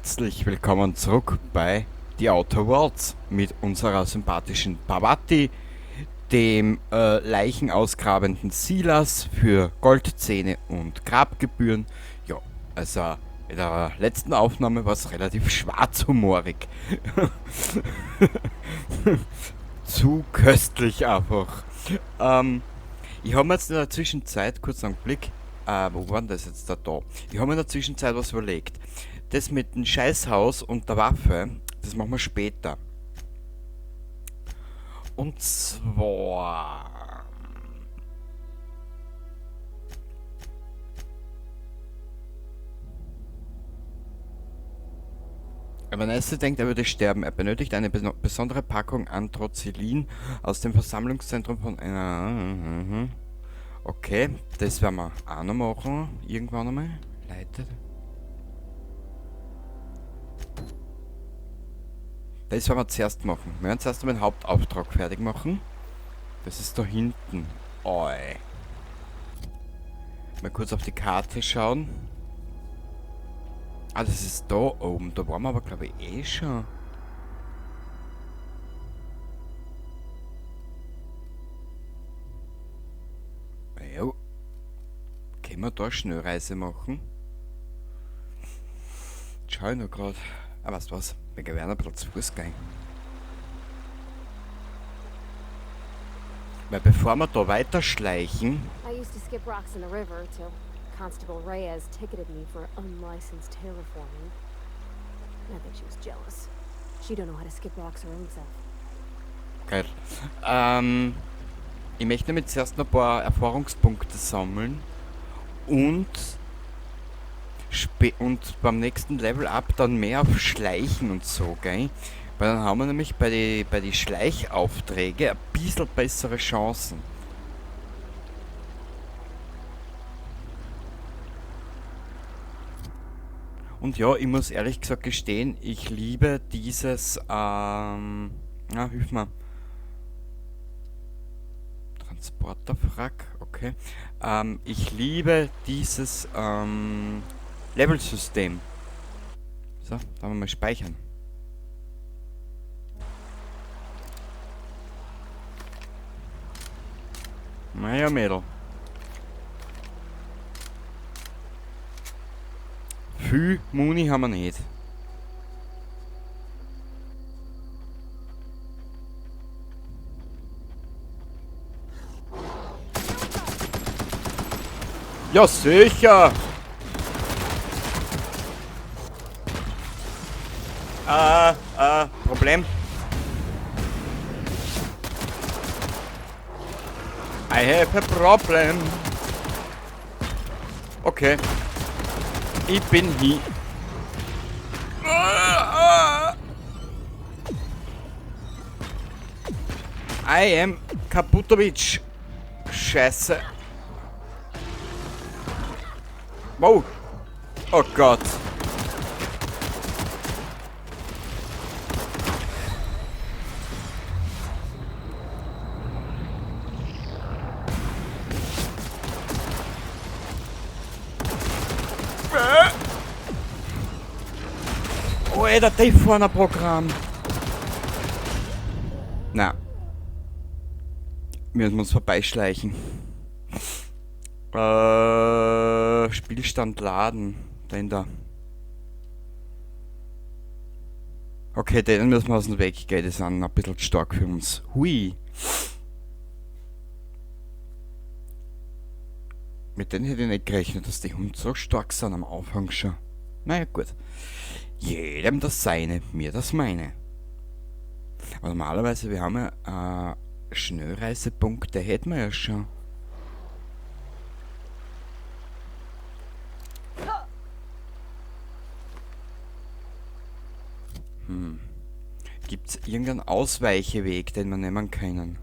Herzlich willkommen zurück bei The Outer Worlds mit unserer sympathischen Parvati, dem leichenausgrabenden Silas für Goldzähne und Grabgebühren. Ja, also in der letzten Aufnahme war es relativ schwarzhumorig. Zu köstlich einfach. Ich habe mir jetzt in der Zwischenzeit, kurz einen Blick, wo war denn das jetzt da? Ich habe mir in der Zwischenzeit was überlegt. Das mit dem Scheißhaus und der Waffe, das machen wir später. Und zwar... Vanessa denkt, er würde sterben. Er benötigt eine besondere Packung Anthrocillin aus dem Versammlungszentrum von einer... Okay, das werden wir auch noch machen. Irgendwann einmal. Leute. Das werden wir zuerst machen. Wir werden zuerst einmal den Hauptauftrag fertig machen. Das ist da hinten. Oi. Mal kurz auf die Karte schauen. Ah, das ist da oben. Da waren wir aber, glaub ich, eh schon. Jo. Können wir da Schnellreise machen? Jetzt schau ich noch grad. Ah, weißt du was? Wir werden ein bisschen zu Fuß gehen. Weil bevor wir da weiterschleichen... I used to skip rocks in the river till Constable Reyes ticketed me for unlicensed terraforming. I think she was jealous. She don't know how to skip rocks her own self. Geil. Ich möchte nämlich zuerst noch ein paar Erfahrungspunkte sammeln und beim nächsten Level Up dann mehr auf Schleichen und so, gell? Weil dann haben wir nämlich bei die Schleichaufträge ein bisschen bessere Chancen. Und ja, ich muss ehrlich gesagt gestehen, ich liebe dieses, na, hilf mir. Transporterwrack, okay. Ich liebe dieses Level-System. So, da haben wir mal speichern. Naja, Mädel. Viel Muni haben wir nicht. Ja, sicher! Problem. I have a problem. Okay. Ich bin hier. I am Kaputovic. Scheiße. Wow. Oh Gott. Oh, ey, der Dave vorne Programm. Na. Wir müssen uns vorbeischleichen. Spielstand laden. Den da. Okay, den müssen wir aus dem Weg gehen. Die sind ein bisschen stark für uns. Hui. Mit denen hätte ich nicht gerechnet, dass die Hunde so stark sind am Anfang schon. Naja, gut. Jedem das Seine, mir das Meine. Aber normalerweise, wir haben ja Schnellreisepunkte, hätten wir ja schon. Gibt's irgendeinen Ausweicheweg, den wir nehmen können?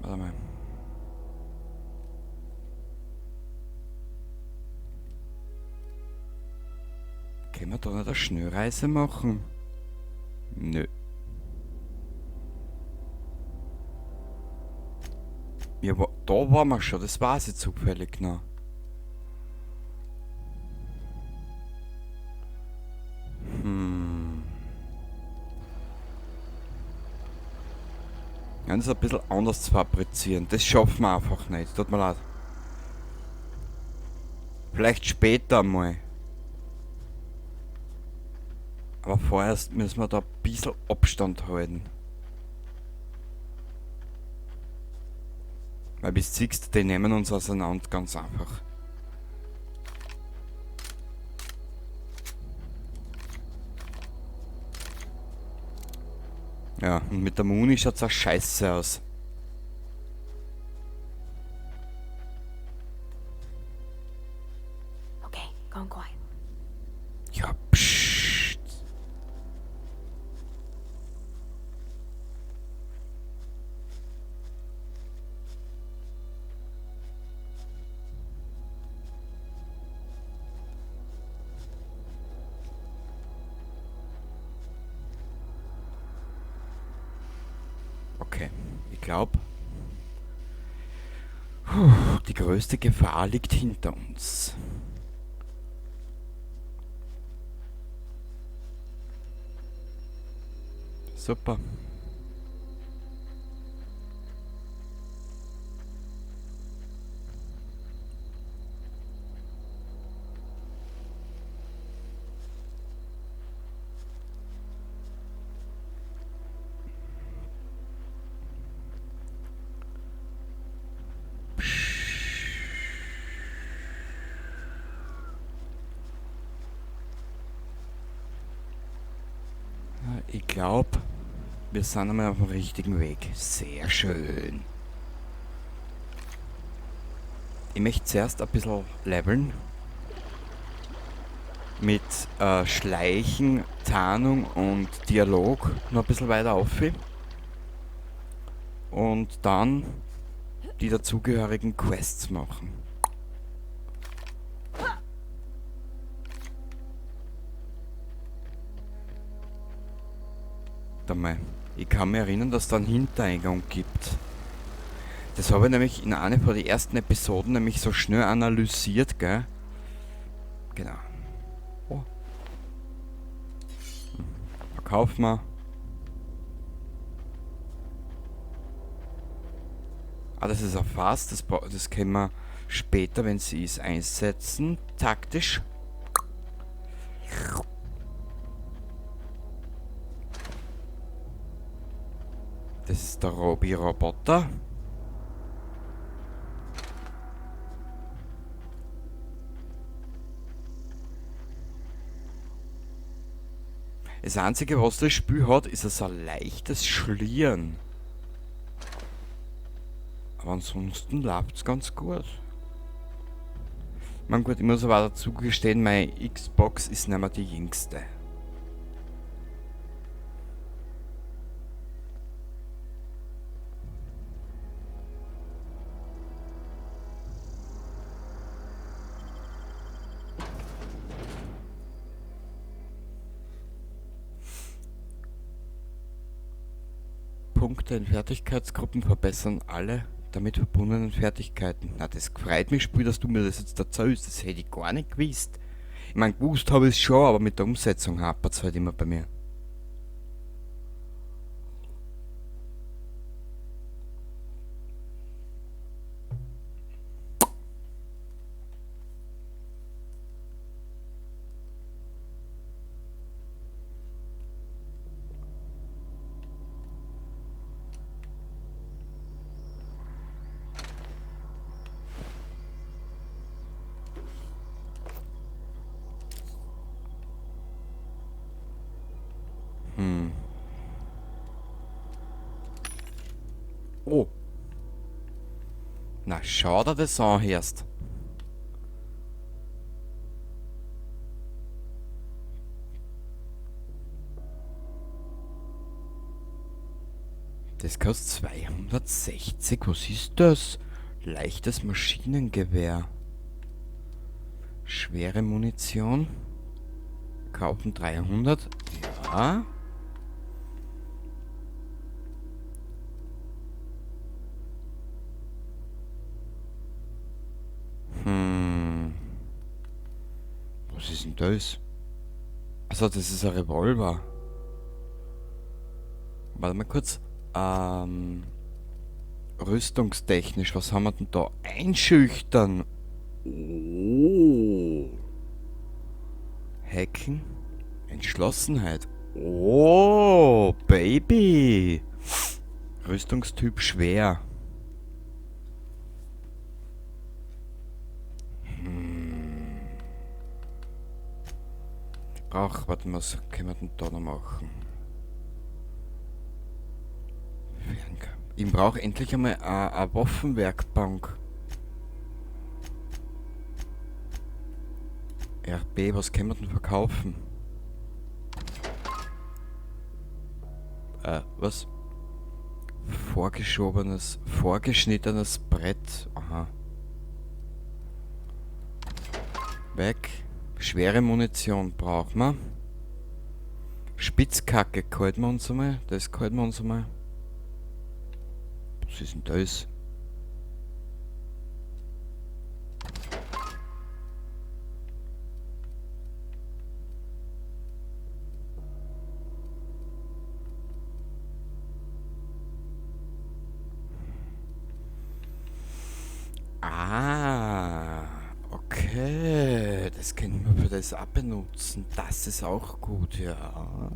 Warte mal. Können wir da nicht eine Schnellreise machen? Nö. Ja, da waren wir schon, das weiß ich zufällig noch. Ja, das ist ein bisschen anders zu fabrizieren. Das schaffen wir einfach nicht. Tut mir leid. Vielleicht später mal. Aber vorerst müssen wir da ein bisschen Abstand halten. Weil bis siehst, die nehmen uns auseinander, ganz einfach. Ja, und mit der Muni schaut's auch scheiße aus. Okay, gone quiet. Ja, psst. Okay, ich glaub, die größte Gefahr liegt hinter uns. Super. Ich glaub, wir sind einmal auf dem richtigen Weg. Sehr schön. Ich möchte zuerst ein bisschen leveln. Mit Schleichen, Tarnung und Dialog noch ein bisschen weiter auf. Und dann die dazugehörigen Quests machen. Mal. Ich kann mich erinnern, dass es da einen Hintereingang gibt. Das habe ich nämlich in einer von den ersten Episoden nämlich so schnell analysiert, gell? Genau. Oh. Verkaufen wir. Ah, das ist ein Fass, das können wir später, wenn sie ist, einsetzen. Taktisch. Das ist der Robi-Roboter. Das Einzige, was das Spiel hat, ist so ein leichtes Schlieren. Aber ansonsten läuft's ganz gut. Ich mein, gut, ich muss aber auch dazu gestehen, meine Xbox ist nicht mehr die jüngste. Punkte in Fertigkeitsgruppen verbessern alle damit verbundenen Fertigkeiten. Na, das freut mich, Spiel, dass du mir das jetzt erzählst. Das hätte ich gar nicht gewusst. Ich mein, gewusst habe ich's schon, aber mit der Umsetzung hapert's halt immer bei mir. Oh. Na, schau dir das an, erst. Das kostet 260. Was ist das? Leichtes Maschinengewehr. Schwere Munition. Kaufen 300. Ja. Was ist denn das? Achso, das ist ein Revolver. Warte mal kurz. Rüstungstechnisch, was haben wir denn da? Einschüchtern. Oh. Hacken. Entschlossenheit. Oh, Baby. Rüstungstyp schwer. Brauch, warte mal, was können wir denn da noch machen? Fernkampf. Ich brauche endlich einmal eine Waffenwerkbank. RB, was können wir denn verkaufen? Was? Vorgeschobenes, vorgeschnittenes Brett. Aha. Weg. Schwere Munition brauchen wir. Spitzkacke halten wir uns einmal. Das halten wir uns einmal. Was ist denn das? Ah, okay. Das könnten wir für das auch benutzen. Das ist auch gut, ja.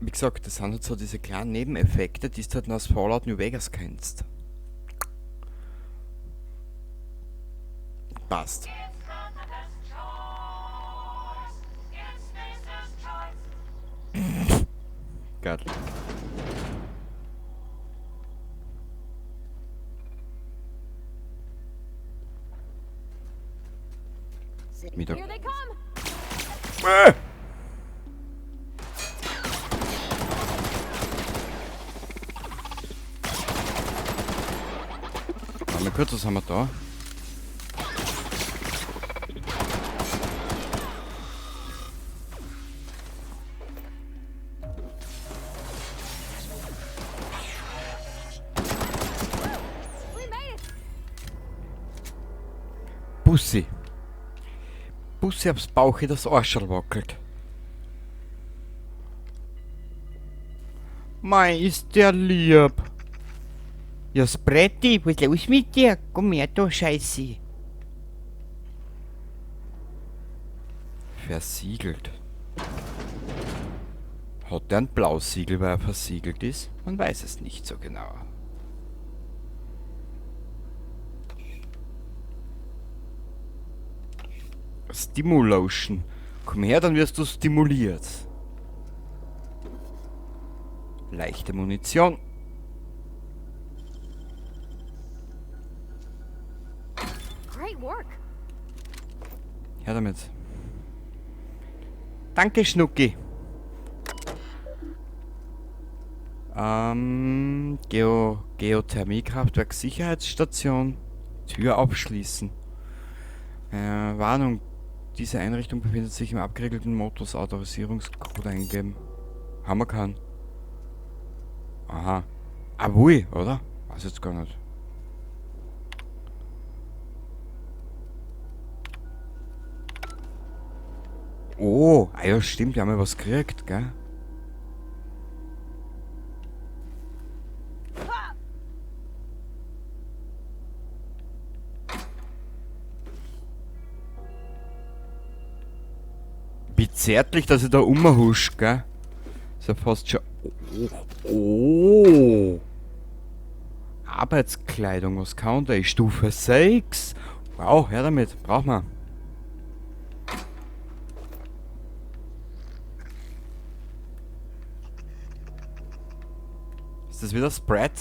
Wie gesagt, das sind halt so diese kleinen Nebeneffekte, die du halt noch aus Fallout New Vegas kennst. Passt. Geil. Wieder. Here they come! Warte mal kurz, was haben wir da? We made it! Bussi. Bussi aufs Bauch, das Arscherl wackelt. Mei, ist der lieb. Ja, Spretti, was ist los mit dir? Komm her, du Scheiße. Versiegelt. Hat der ein Blausiegel, weil er versiegelt ist? Man weiß es nicht so genau. Stimulation. Komm her, dann wirst du stimuliert. Leichte Munition. Great work. Her damit. Danke, Schnucki. Geothermiekraftwerk Sicherheitsstation. Tür aufschließen. Warnung. Diese Einrichtung befindet sich im abgeriegelten Modus. Autorisierungscode eingeben. Haben wir keinen. Aha. Ah, ui, oder? Weiß jetzt gar nicht. Oh, ah ja, stimmt, wir haben ja was gekriegt, gell? Wie zärtlich, dass ich da umhusch, gell? Ist ja fast schon... Oh, oh. Arbeitskleidung, was kann der? Stufe 6. Wow, her damit, braucht man. Ist das wieder Spread?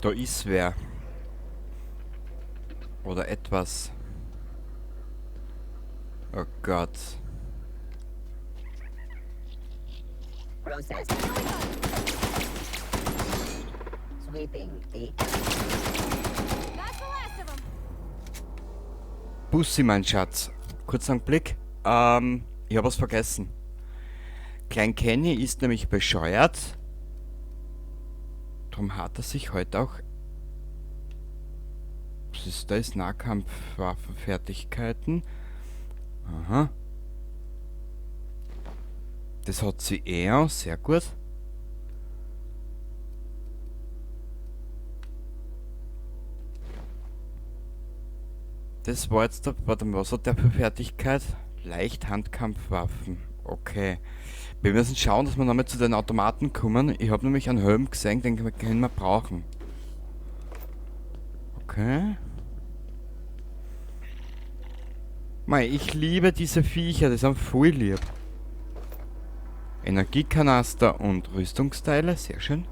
Da ist wer. Oder etwas. Oh Gott. Process. Sweeping the That's the last of them. Bussi, mein Schatz. Kurz einen Blick. Ich hab was vergessen. Klein Kenny ist nämlich bescheuert. Drum hat er sich heute auch... Was ist das? Nahkampfwaffenfertigkeiten. Aha. Das hat sie eh, sehr gut. Das war jetzt der, warte mal, was hat der für Fertigkeit? Leicht Handkampfwaffen. Okay. Wir müssen schauen, dass wir nochmal zu den Automaten kommen. Ich habe nämlich einen Helm gesehen, den können wir brauchen. Okay. Mei, ich liebe diese Viecher, die sind voll lieb. Energiekanister und Rüstungsteile, sehr schön.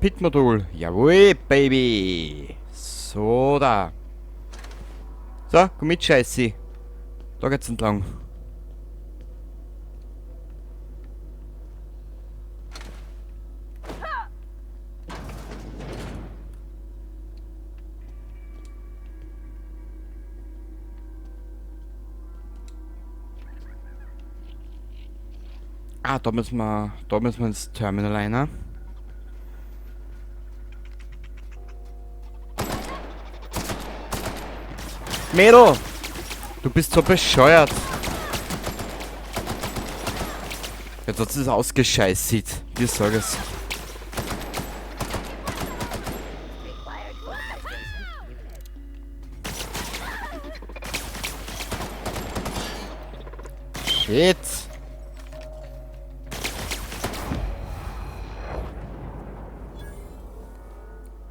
Pit-Modul, jawohl, Baby. So da. So, komm mit, Scheiße. Da geht's entlang. Ah, da müssen wir ins Terminal rein. Mädel! Du bist so bescheuert. Jetzt hat sie es ausgescheißet. Dir sag es. Shit!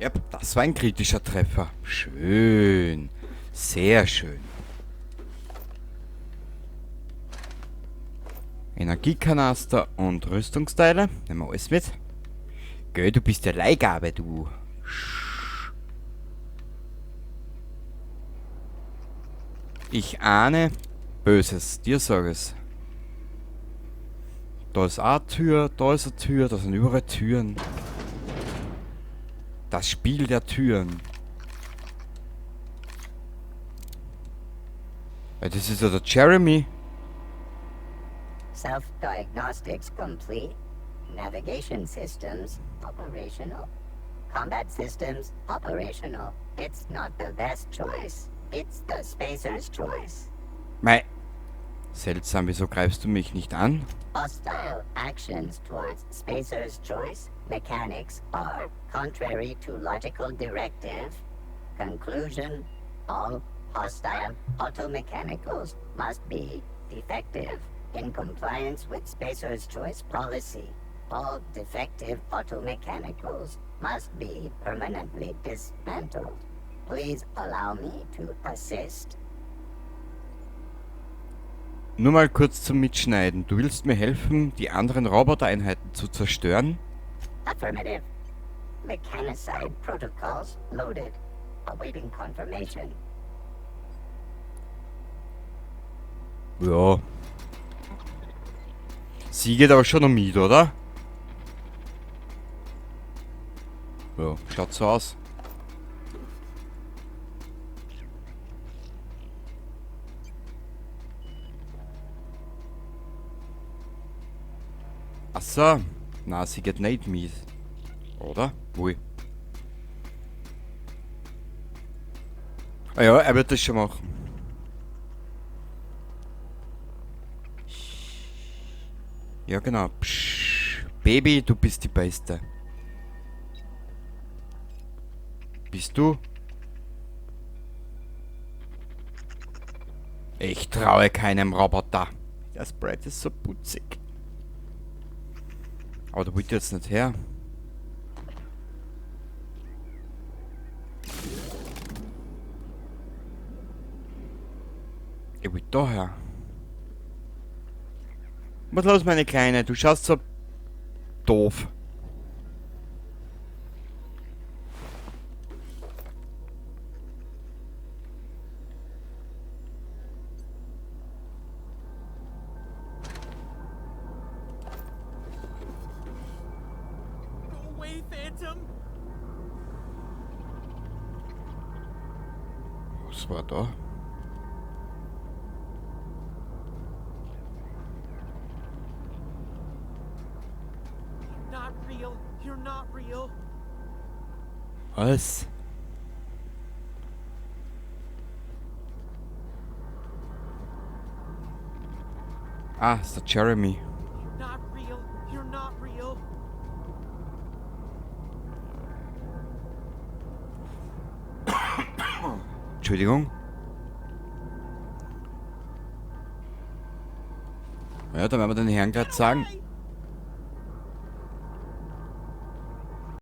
Ja, das war ein kritischer Treffer. Schön. Sehr schön. Energiekanister und Rüstungsteile. Nehmen wir alles mit. Gell, du bist der Leihgabe, du. Ich ahne Böses. Dir sag es. Da ist auch eine Tür, da ist eine Tür, da sind überall Türen. Das Spiel der Türen. Ja, das ist ja der Jeremy. Self-diagnostics complete. Navigation systems operational. Combat systems operational. It's not the best choice. It's the spacer's choice. Mei. Seltsam, wieso greifst du mich nicht an? Hostile actions towards spacer's choice mechanics are contrary to logical directive. Conclusion, all hostile automechanicals must be defective in compliance with Spacer's Choice policy. All defective automechanicals must be permanently dismantled. Please allow me to assist. Nur mal kurz zum Mitschneiden. Du willst mir helfen, die anderen Robotereinheiten zu zerstören? Affirmative. Mechanicide protocols loaded. Awaiting confirmation. Ja. Sie geht aber schon noch mit, oder? Ja, schaut so aus. Ach so. Na, sie geht nicht mit. Oder? Wohl. Ah ja, er wird das schon machen. Ja, genau. Psch. Baby, du bist die Beste. Bist du? Ich traue keinem Roboter. Der Sprite ist so putzig. Aber da wollt ihr jetzt nicht her. Ich will da her. Was los, meine Kleine? Du schaust so doof. Go away, Phantom. Was war da? not real. Was? Ah, ist der Jeremy. You're not real. You're not real. Entschuldigung. Ja, dann werden wir den Herrn grad sagen.